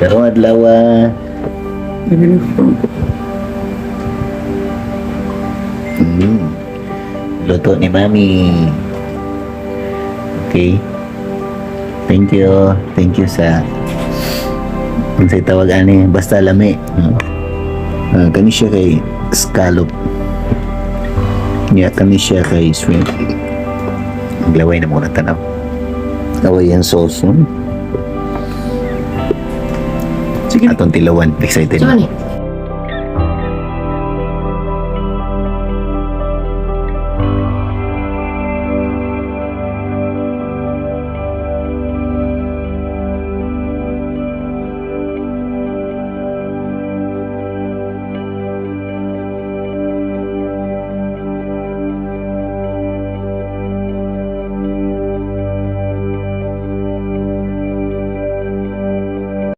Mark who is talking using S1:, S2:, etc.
S1: Karong adlaw. Luto ni Mami. Okay. Thank you. Thank you sa unsay tawag ani, basta lami. Kani siya kay scallop. Nya kani siya kay shrimp. Maglaway na muna tanaw. Laway ang sauce.
S2: Sige.
S1: Atong tilawan. Excited
S2: Saan
S1: na.
S2: eh?